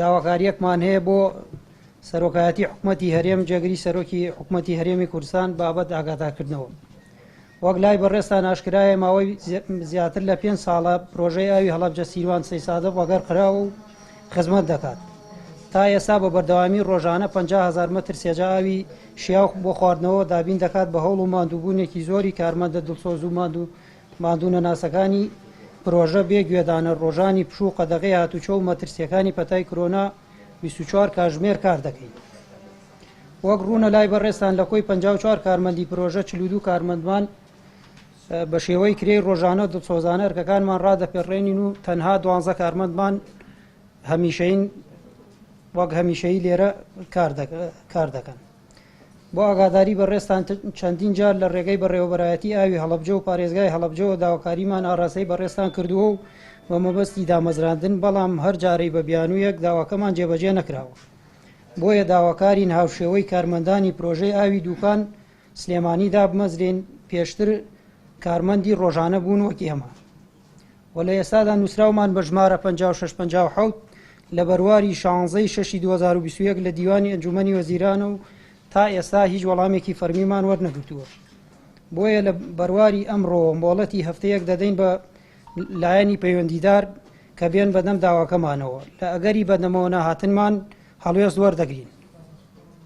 داواکارییەکمان هەیە بۆ سەرۆکایەتی حکومەتی هەرێم، جێگری سەرۆکی حکومەتی هەرێمی کوردستان بابەت ئاگادارکردنەوە. وەک لای بەڕێزتان ئاشکرایە ماوەی زیاتر لە پێنج ساڵە پرۆژەی ئاوی هەڵەبجە سیروان سەیسادق وەگەڕ خراوە و خزمەت دەکات. تا ئێستا بە بەردەوامی ڕۆژانە 50 هەزار مەتر سێجا ئاوی شیاو بۆ خواردنەوە دابین دەکات بە هەوڵ و ماندووبوونێکی زۆری کارمەندە دڵسۆز و ماندوو ماندوونەناسەکانی پرۆژە بێ گوێدانە ڕۆژانی پشوو و قەدەغەی هاتوچۆ و مەترسییەکانی پەتای کرۆنا 24 کاژمێر کار دەکەین. وەک ڕوونە لای بەڕێزتان لە کۆی 54 کارمەندی پرۆژە 42 کارمەندمان بە شێوەی کرێی ڕۆژانە و دڵسۆزانە ئەرکەکانمان ڕادەپەڕێنین و تەنها دوانزە کارمەندمان هەمیشەین وەک هەمیشەیی لێرە کار دەکەن. بۆ ئاگاداری بەڕێزتان چەندین جار لە ڕێگەی بەڕێوەبەرایەتی ئاوی هەڵەبجە و پارێزگای هەڵەبجەوە داواکاریمان ئاراستەی بەڕێزتان کردووە و بە مەبەستی دامەزراندن، بەڵام هەر جارەی بە بیانوویەک داواکەمان جێبەجێ نەکراوە. بۆیە داواکارین هاوشێوەی کارمەندانی پرۆژەی ئاوی دووکان سلێمانی دابمەزرێن، پێشتر کارمەندی ڕۆژانە بوون وەک ئێمە. و لە ئێستادا نووسراومان بە ژمارە 56 57 لە بەرواری 16 ی شەشی 2021 لە دیوانی ئەنجومەنی وەزیرانە و تا ئێستا هیچ وەڵامێکی فەرمیمان وەرنەگرتووە. بۆیە لە بەرواری ئەمڕۆوە مۆڵەتی هەفتەیەک دەدەین بە لایەنی پەیوەندیدار کە بێن بەدەم داواکەمانەوە، لە ئەگەری بەدەمەوە نەهاتنمان هەڵوێست وەردەگرین.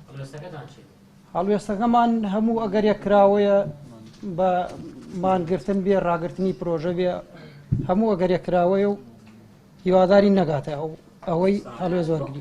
هەڵوێستەکەتان چییە؟ هەڵوێستەکەمان هەموو ئەگەرێک کراوەیە بە مانگرتن بێ ڕاگرتنی پرۆژە بێ هەموو ئەگەرێک کراوەیە و هیوادارین نەگاتە ئەو ئەوەی هەڵوێست وەرگرین.